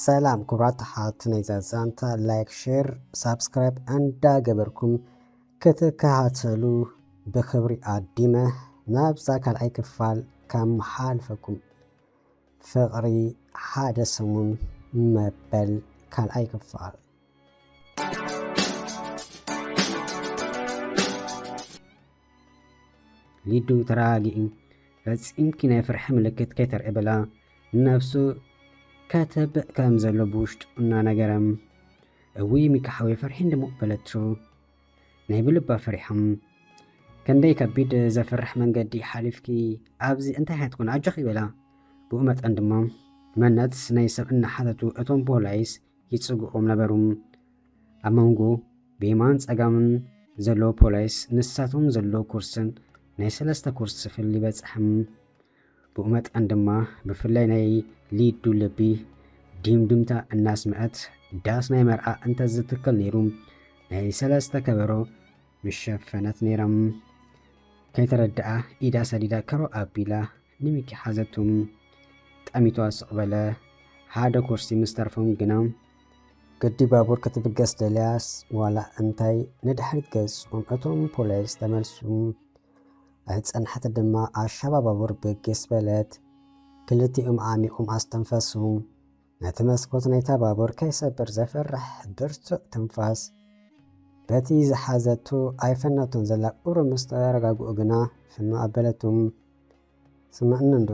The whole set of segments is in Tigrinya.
ሰላም ክቡራት ተሓቱ ናይዛ ዛንታ፣ ላይክ፣ ሼር፣ ሳብስክራይብ እንዳገበርኩም ክትከታተሉ ብኽብሪ ኣዲመ። ናብዛ ካልኣይ ክፋል ካብ መሓልፈኩም ፍቕሪ ሓደ ሰሙን መበል ካልኣይ ክፋል። ሊዱ ተረጋጊኢ፣ ፈጺምኪ ናይ ፍርሒ ምልክት ከይተርኢ በላ። ነብሱ ከተብእ ከም ዘሎ ብውሽጡ እናነገረ፣ እውይ ሚኪ ሓወይ ፈርሒ እንድሞ በለቶ። ናይ ብልባ ፈሪሖም፣ ክንደይ ከቢድ ዘፍርሕ መንገዲ ሓሊፍኪ፣ ኣብዚ እንታይ ክትኮን ኣጆኺ በላ። ብኡ መጠን ድማ መነት ናይ ሰብ እናሓተቱ እቶም ፖላይስ ይጽግኦም ነበሩ። ኣብ መንጎ ብየማን ጸጋምን ዘለዉ ፖላይስ ንሳቶም ዘለዉ ኩርስን ናይ ሰለስተ ኩርሲ ፍል ይበጽሕም። ብኡ መጠን ድማ ብፍላይ ናይ ሊዱ ልቢ ዲምድምታ እናስምዐት ዳስ ናይ መርዓ እንተዝትከል ነይሩ ናይ ሰለስተ ከበሮ ምሸፈነት ነይራ። ከይተረድኣ ኢዳ ሰዲዳ ከሮ ኣቢላ ንሚኪ ሓዘቱ። ጠሚቷ ስቕ በለ። ሓደ ኩርሲ ምስ ተርፎም ግና ግዲ ባቡር ክትብገስ ደልያስ ዋላ እንታይ ንድሕሪት ገጾም እቶም ፖሊስ ተመልሱ። ኣይጸንሐት ድማ ኣሻባ ባቡር ብግስ በለት። ክልቲኦም ዓሚቖም ኣስተንፈሱ። ነቲ መስኮት ናይታ ባቡር ከይሰብር ዘፍርሕ ብርቱዕ ትንፋስ በቲ ዝሓዘቱ ኣይፈነቶን ዘላ ቁሩብ ምስ ተረጋግኡ ግና ፍኑ ኣበለቱ። ስምዕኒ እንዶ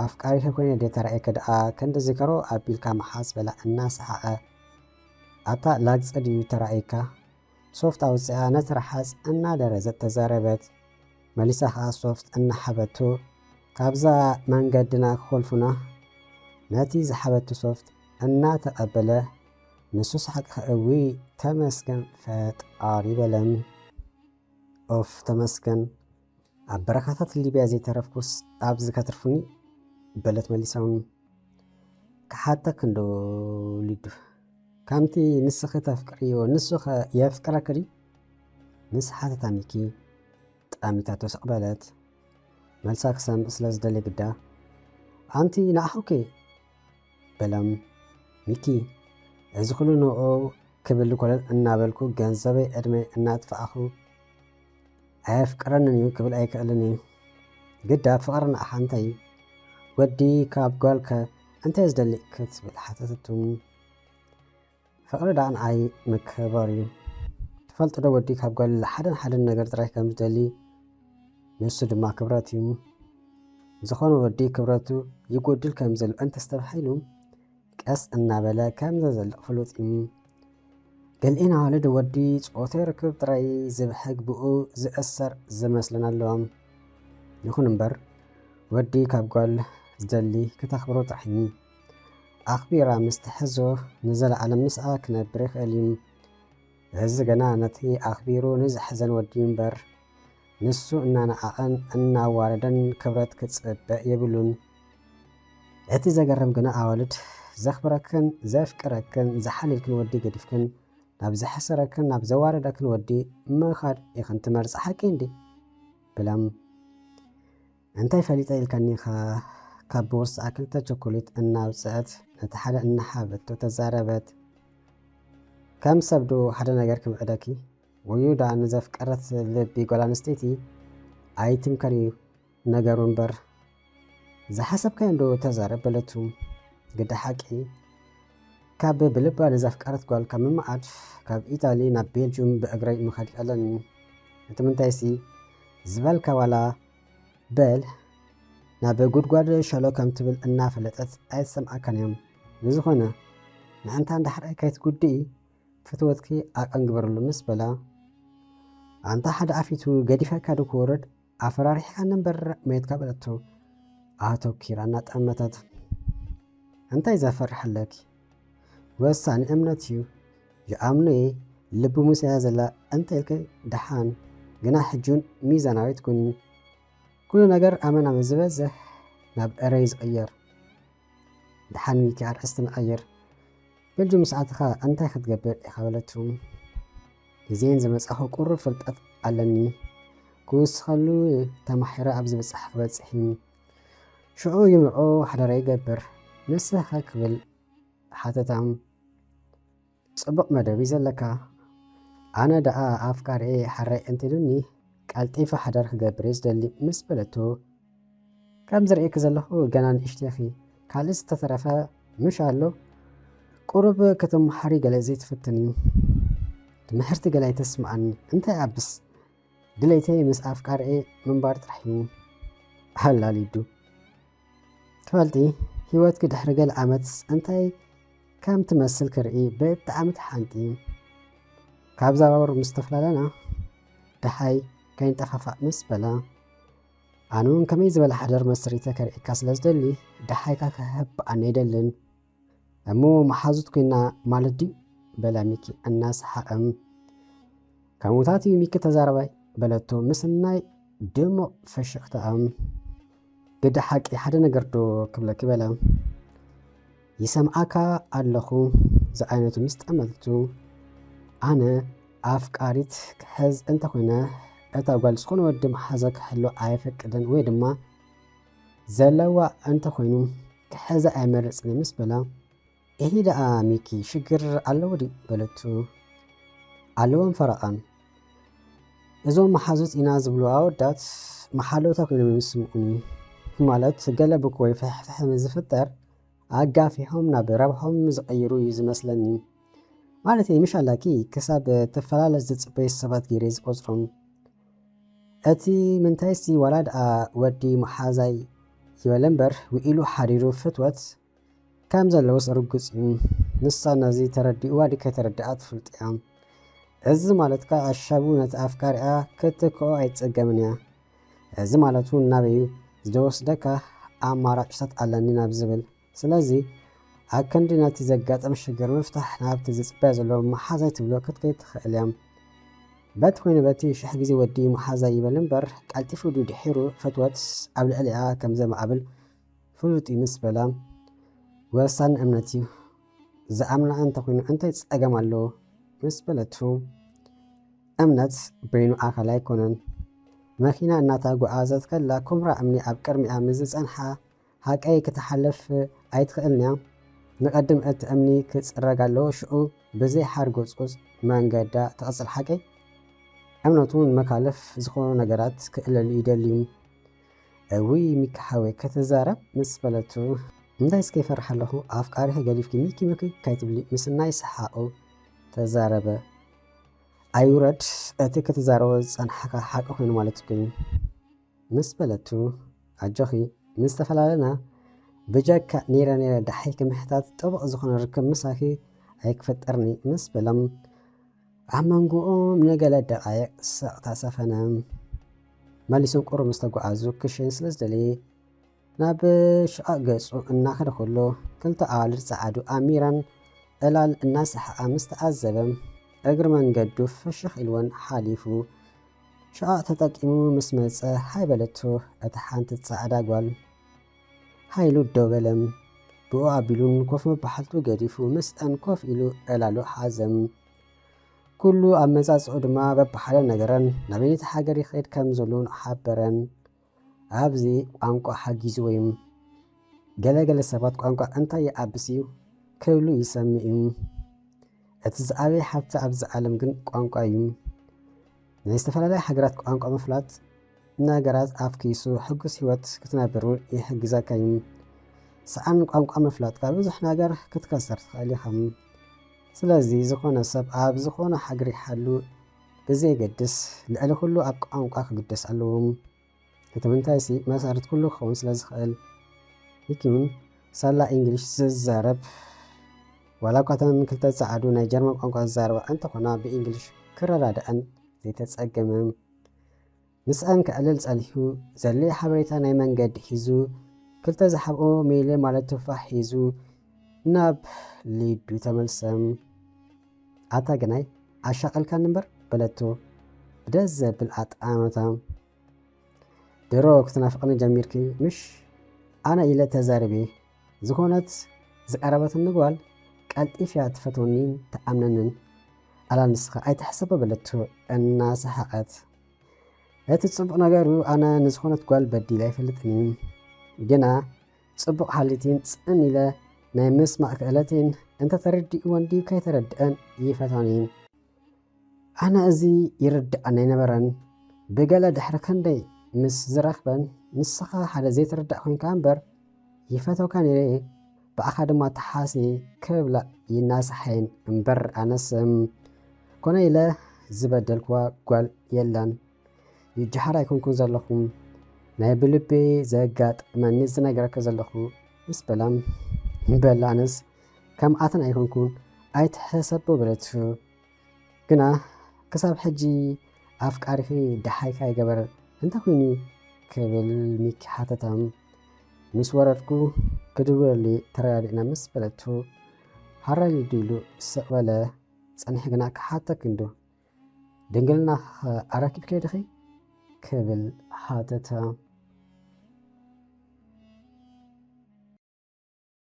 ኣፍቃሪኺ ኮይነ ድየ ተራእየኪ ደኣ ክንድዚ ከሮ ኣቢልካ መሓዝ በላ እናሰሓቐ። ኣታ ላግጺ ድዩ ተራእዩካ? ሶፍት ኣውጺኣ ነቲ ረሓጽ እናደረዘት ተዛረበት። መሊሳ ኸኣ ሶፍት እናሓበቱ ካብዛ መንገድና ክኾልፉና ነቲ ዝሓበቱ ሶፍት እናተቐበለ ንሱ ሰሓቂ ኸኣ እውይ ተመስገን ፈጣሪ በለ። ኦፍ ተመስገን ኣብ በረኻታት ሊብያ ዘይተረፍኩስ ኣብዚ ከትርፉኒ በለት መሊሳ። ክሓተክ እንዶ ሊዱ፣ ከምቲ ንስኺ ተፍቅርዮ ንሱ ኸ የፍቅረክ ድዩ? ምስ ሓተታ ሚኪ ጠሚታቶ ስቕ በለት። መልሳ ክሰምዕ ስለ ዝደለየ ግዳ ኣንቲ ንኣኹኪ በሎም። ሚኪ እዚ ኩሉ ንኡ ክብል ኮለል እናበልኩ ገንዘበይ ዕድመይ እናጥፋእኹ ኣየፍቅረንን እዩ ክብል ኣይክእልን እዩ። ግዳ ፍቕሪ ንኣኻ እንታይ እዩ? ወዲ ካብ ጓልከ እንታይ ዝደሊ ክትብል ሓተተቱ። ፍቕሪ ደኣ ንኣይ ምክብባር እዩ። ትፈልጦ ዶ ወዲ ካብ ጓል ሓደን ሓደን ነገር ጥራይ ከም ዝደሊ? ንሱ ድማ ክብረት እዩ። ዝኾነ ወዲ ክብረቱ ይጎድል ከም ዘሎ እንተስተብሒሉ ቀስ እናበለ ከም ዘዘልቕ ፍሉጥ እዩ። ገሊኤን ኣዋልድ ወዲ ጾታ ርክብ ጥራይ ዝብሕግ ብኡ ዝእሰር ዝመስለን ኣለዋ። ይኹን እምበር ወዲ ካብ ጓል ዝደሊ ክተኽብሮ ጥራሕ እዩ። ኣኽቢራ ምስ ትሕዞ ንዘለኣለም ምስኣ ክነብር ይኽእል እዩ። እዚ ግና ነቲ ኣኽቢሩ ንዝሕዘን ወዲ እምበር ንሱ እናነዓቐን እናዋረደን ክብረት ክጽበ የብሉን። እቲ ዘገርም ግና ኣዋልድ ዘኽብረክን ዘፍቅረክን ዝሓልየልክን ወዲ ገዲፍክን ናብ ዘሕሰረክን ናብ ዘዋረደክን ወዲ ምኻድ ኢኽን ትመርጻ ሓቂ እንዲ? ብሎም። እንታይ ፈሊጠ ኢልካኒ ኢኻ? ካብ ቦርስኣ ክልተ ቸኮሌት እናውጽአት ነቲ ሓደ እናሓበቶ ተዛረበት። ከም ሰብ ዶ ሓደ ነገር ክምዕደኪ? ወዮ ደኣ ንዘፍቀረት ልቢ ጓል ኣንስተይቲ ኣይትምከርዩ ነገሩ እምበር። ዝሓሰብካዮ እንዶ ተዛረብ በለቱ። ግዳ ሓቂ ካብ ብልባ ንዘፍቀረት ጓል ካብ ምምዓድ ካብ ኢጣሊ ናብ ቤልጅዩም ብእግረይ ምኻድ ይቐለኒ። እቲ ምንታይሲ ዝበልካ ዋላ በል ናብ ጉድጓድ ሸሎ ከም ትብል እናፈለጠት ኣይትሰምዓካን እዮም። ብዝኾነ ንዕንታ እንድሕር ከይትጉድኢ ፍትወትኪ ኣቀንግበርሉ ምስ በላ ኣንታ ሓደ ኣፊቱ ገዲፈካ ዶ ክወርድ ኣፈራሪሕካኒ እምበር መየትካ በለቶ ኣተኪራ እናጠመተት። እንታይ ዘፈርሕ ኣለኪ? ወሳኒ እምነት እዩ። ይኣምኖ እየ ልቡ ምስ እያ ዘላ እንተ ኢልኪ ደሓን፣ ግና ሕጂ እውን ሚዛናዊት ኩኒ። ኩሉ ነገር ኣመን ኣመን ዝበዝሕ ናብ እረይ ዝቕየር። ደሓን ሚኪ ኣርእስቲ ንቐይር። ቤልጅም ምስ ኣተኻ እንታይ ክትገብር ኢኻ በለቱ። ግዜን ዝመጻኹ ቁሩብ ፍልጠት ኣለኒ። ክውስኸሉ ተማሒረ ኣብ ዝበጻሕ ክበጽሕ እዩ። ሽዑ ይምርዖ ሓደራ ይገብር። ንስኻ ክብል ሓተታ። ጽቡቕ መደብ እዩ ዘለካ። ኣነ ደኣ ኣፍቃሪኤ ሓራይ እንተኢሉኒ ቀልጢፈ ሓዳር ክገብር እየ ዝደሊ ምስ በለቶ፣ ከም ዝርእየኪ ዘለኹ ገና ንእሽተይኺ፣ ካልእ ዝተረፈ ምሽ ኣሎ ቁሩብ ክትመሃሪ ገለ ዘይትፍትን እዩ። ትምህርቲ ገለ ኣይተስምዓኒ። እንታይ ኣብስ ድሌተይ ምስ ኣፍቃሪኤ ምንባር ጥራሕ እዩ። ኣላ ሊዱ። ትፈልጢ፣ ህይወትኪ ድሕሪ ገለ ዓመት እንታይ ከም ትመስል ክርኢ ብጣዕሚ ትሓንቲ። ካብዛ ባቡር ምስ ተፈላለና ደሓይ ከይንጠፋፋእ ምስ በላ፣ ኣነ እውን ከመይ ዝበለ ሓዳር መስሪተ ከርእየካ ስለ ዝደሊ ደሓይካ ክህብኣኒ ኣይደልን። እሞ መሓዙት ኮይና ማለት ድዩ? በላ ሚኪ እናሰሓቐ። ከምኡታት እዩ ሚኪ ተዛረባይ በለቶ ምስ ናይ ድሙቕ ፍሽኽታኣ። ግዳ ሓቂ ሓደ ነገር ዶ ክብለኪ በለ። ይሰምዓካ ኣለኹ ዝዓይነቱ ምስ ጠመቱ። ኣነ ኣፍቃሪት ክሕዝ እንተኾይነ እታ ጓል ዝኾነ ወዲ መሓዛ ክሕሎ ኣይፈቅድን ወይ ድማ ዘለዋ እንተኾይኑ ክሕዛ ኣይመርጽን ምስ በላ። ኢሂ ደኣ ሚኪ ሽግር ኣለዎ ድዩ በለቱ። ኣለዎም ፈረቓን። እዞም መሓዙት ኢና ዝብሉ ኣወዳት መሓለውታ ኮይኖም እዮም ዝስምዑኒ። ማለት ገለ ብክ ወይ ፍሕፍሕ ምስ ዝፍጠር ኣጋፊሖም ናብ ረብሖም ዝቕይሩ እዩ ዝመስለኒ። ማለት ምሽ ኣላኪ ክሳብ ትፈላለ ዝጽበዩ ሰባት ገይረ ዝቆጽሮም። እቲ ምንታይሲ ዋላ ደኣ ወዲ መሓዛይ ይበለ እምበር ውኢሉ ሓዲሩ ፍትወት ከም ዘለውስ ርጉጽ እዩ። ንሳ ነዚ ተረዲእዋ ድዩ ከይተረድኣ ትፍልጥ እያ። እዚ ማለት ከኣ ኣሻቡ ነቲ ኣፍቃሪኣ ክትክኦ ኣይትጸገምን እያ። እዚ ማለት እውን ናበይ እዩ ዝወስደካ ኣማራጭታት ኣለኒ ናብ ዝብል። ስለዚ ኣብ ክንዲ ነቲ ዘጋጠም ሽግር ምፍታሕ ናብቲ ዝጽበያ ዘሎ መሓዛይ ትብሎ ክትከይድ ትኽእል እያ። በቲ ኮይኑ በቲ ሽሕ ግዜ ወዲ መሓዛይ ይበል እምበር ቀልጢፉ ድዩ ድሒሩ ፍትወት ኣብ ልዕሊኣ ከም ዘማዕብል ፍሉጥ እዩ ምስ በላ፣ ወሳኒ እምነት እዩ። ዝኣምና እንተኾይኑ እንታይ ጸገም ኣለዎ? ምስ በለቱ፣ እምነት በይኑ ኣካል ኣይኮነን። መኪና እናተጓዓዘት ከላ ኩምራ እምኒ ኣብ ቅድሚኣ ምስ ዝጸንሓ፣ ሓቀይ ክትሓልፍ ኣይትኽእልን እያ። ንቐድም እቲ እምኒ ክጽረግ ኣለዎ፣ ሽዑ ብዘይ ሓርጎጽጎጽ መንገዳ ትቕጽል ሓቀይ። እምነቱ እውን መካልፍ ዝኾኑ ነገራት ክእለሉ ይደሊ እዩ። እውይ ሚኪ ሓወይ፣ ክትዛረብ ምስ በለቱ፣ እንታይ እስከ ይፈርሕ ኣለኹ፣ ኣፍቃሪኺ ገዲፍኪ ሚኪ ሚኪ ካይትብሊ ምስ ናይ ሰሓቑ ተዛረበ። ኣይውረድ፣ እቲ ክትዛረቦ ዝጸናሕካ ሓቂ ኮይኑ ማለት እኮ እዩ ምስ በለቱ፣ ኣጆኺ፣ ምስ ተፈላለና ብጀካ ነይረ ነይረ ደሓይ ክምሕታት ጥቡቕ ዝኾነ ርክብ ምሳኺ ኣይክፈጥርኒ ምስ በሎም፣ ኣብ መንጎኦም ንገለ ደቓይቕ ስቕታ ሰፈነ። መሊሶም ቁሩብ ምስ ተጓዓዙ ክሸይን ስለ ዝደለየ ናብ ሽቓቕ ገጹ እናኸደ ከሎ፣ ክልተ ኣዋልድ ጸዓዱ ኣሚራን ዕላል እናሰሓቓ ምስ ተዓዘበ፣ እግሪ መንገዱ ፍሽኽ ኢልወን ሓሊፉ ሽቓቕ ተጠቂሙ ምስ መጸ፣ ሃይ በለቶ እታ ሓንቲ ጻዕዳ ጓል። ሃይሉ ደው በለ። ብኡ ኣቢሉን ኮፍ መባሓልቱ ገዲፉ ምስአን ኮፍ ኢሉ ዕላሉ ሓዘ። ኩሉ ኣመጻጽኡ ድማ በብሓደ ነገረን፣ ናበየነይቲ ሃገር ይኸይድ ከም ዘሎን ሓበረን። ኣብዚ ቋንቋ ሓጊዝዎ እዩ። ገለ ገለ ሰባት ቋንቋ እንታይ ይኣብስ እዩ ክብሉ ይሰምዕ እዩ። እቲ ዝዓበየ ሃብቲ ኣብዚ ዓለም ግን ቋንቋ እዩ። ናይ ዝተፈላለያ ሃገራት ቋንቋ ምፍላጥ ነገራት ኣፍኪሱ ሕጉስ ህይወት ክትነብር እውን ይሕግዘካ እዩ። ሰኣን ቋንቋ ምፍላጥካ ብዙሕ ነገር ክትከስር ትኽእል ኢኻ። ስለዚ ዝኾነ ሰብ ኣብ ዝኾነ ሃገር ይሓሉ ብዘየገድስ ልዕሊ ኩሉ ኣብ ቋንቋ ክግደስ ኣለዎ። እቲ ምንታይሲ መሰረት ኩሉ ክኸውን ስለ ዝኽእል። ሚኪ እውን ሳላ ኢንግሊሽ ዝዛረብ፣ ዋላ እኳ እተን ክልተ ጸዓዱ ናይ ጀርመን ቋንቋ ዝዛረባ እንተኾና ብኢንግሊሽ ክረዳድኣን ዘይተጸገመ። ምስኣን ከዕልል ጸኒሑ፣ ዘድልዮ ሓበሬታ ናይ መንገዲ ሒዙ፣ ክልተ ዝሓብኦ ሜለ ማለት ቱፋሕ ሒዙ ናብ ሊዱ ተመልሰ። ኣታ ግናይ ኣሻቐልካኒ እምበር በለቶ ብደስ ዘብል ኣጠማምታ። ድሮ ክትናፍቕኒ ጀሚርኪ ምሽ? ኣነ ኢለ ተዛሪበ። ዝኾነት ዝቐረበትኒ ጓል ቀልጢፍያ ትፈትወኒን ትኣምነንን። ኣላ ንስኻ ኣይትሕሰቦ በለቶ እናሰሓቐት። እቲ ጽቡቕ ነገሩ ኣነ ንዝኾነት ጓል በዲለ ኣይፈልጥን እዩ። ግና ጽቡቕ ሓሊቲን ጽን ኢለ ናይ ምስማዕ ክእለቴን እንተ ተረዲእዎን ድዩ ከይተረድአን ይፈታኒ። ኣነ እዚ ይርድኣኒ ኣይነበረን። ብገለ ድሕሪ ክንደይ ምስ ዝረኽበን፣ "ንስኻ ሓደ ዘይትርዳእ ኮይንካ እምበር ይፈተውካ ነይረ እየ፣ ብኣኻ ድማ ተሓስየ" ክብላ ይናሳሓየን እምበር ኣነስ ኮነ ኢለ ዝበደልክዋ ጓል የላን። ይጀሃር ኣይኮንኩን ዘለኹ፣ ናይ ብልቤ ዘጋጥመኒ ዝነግረኪ ዘለኹ ምስ በላም፣ በላ ኣነስ ከምኣተን ኣይኮንኩን ኣይትሕሰቦ በለቱ። ግና ክሳብ ሕጂ ኣፍቃሪኺ ደሓይካ ይገበር እንተ ኮይኑ ክብል ሚኪ ሓተታ። ምስ ወረድኩ ክድውለሉ ተረዳዲእና ምስ በለቱ፣ ሃራይ ሊዱ ኢሉ ስቕ በለ። ጸኒሐ ግና ክሓተኪ እንዶ፣ ድንግልናኸ ኣረኪብክዮ ዲኺ? ክብል ሓተታ።